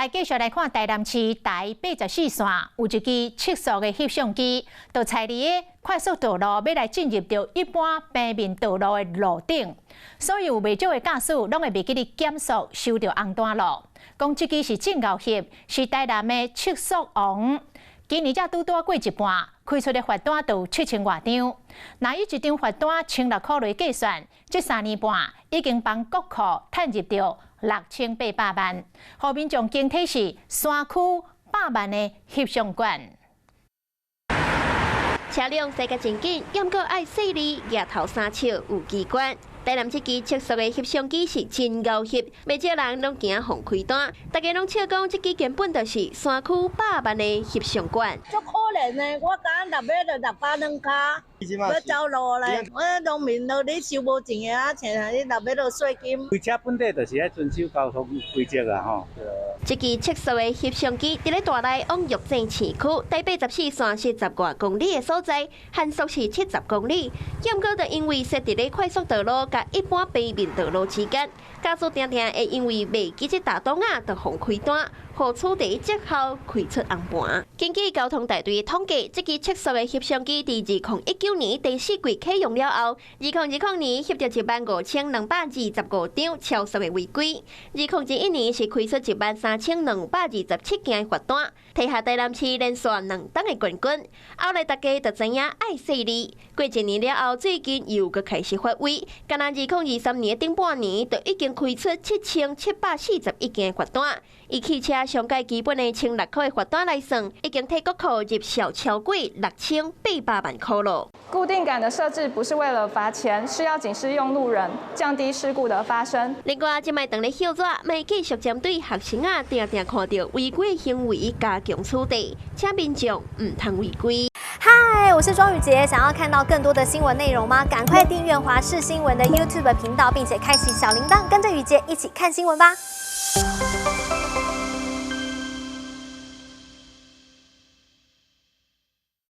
來繼續來看台南市台84線有一支測速的翕相機，就採佇个快速道路欲來進入著一般平面道路的路頂，所以有袂少的駕駛攏會袂記得減速收著紅單囉。講這支是真𠢕翕，是台南的測速王。今年才拄拄過一半，開出的罰單就有7000外張。若以一張罰單1600塊來計算，這3年半已經幫國庫趁入著6800萬，予民眾驚體是山區百萬的翕相館。車輛駛甲真緊，猶閣愛細膩，舉頭3尺有機關。台南這支測速的翕相機是真𠢕翕，袂少人攏驚予開單。大家攏笑講，這支根本就是山區百萬的翕相館。足可憐的，我敢六尾就六百兩跤，欲走路咧。我農民都咧收無錢的啊，像你六尾就稅金。開車本底就是愛遵守交通規則啊，吼。這支測速的翕相機佇咧大內往玉井市區台84線40外公里的所在，限速是70公里。猶閣就因為設佇咧快速道路佮一般平面道路之間，駕駛定定會因為袂記這大擋仔，就予開單，予處地績效開出紅盤。根據交通大隊統計，這支測速的翕相機佇2019年第四季啟用了後，2020年翕著15,225張超速的違規，2021年是開出13,227件罰單，提下台南市連續2冬的冠軍。後來大家就知影愛細膩，過一年了後，最近又閣開始發威，干焦2023年頂半年就已經開出7741件罰單。以汽車上蓋基本的1600塊罰單來算，已經替國庫入數超過6800萬塊囉。固定桿的設置不是為了罰錢，是要警示用路人，降低事故的發生。另外，這擺當咧歇熱，嘛繼續針對學生仔定定看著違規行為加強處理，請民眾毋通違規。嗨，我是莊宇傑，想要看到更多的新聞內容嗎？趕快訂閱華視新聞的 YouTube 頻道，並且開啟小鈴鐺，跟着宇傑一起看新聞吧。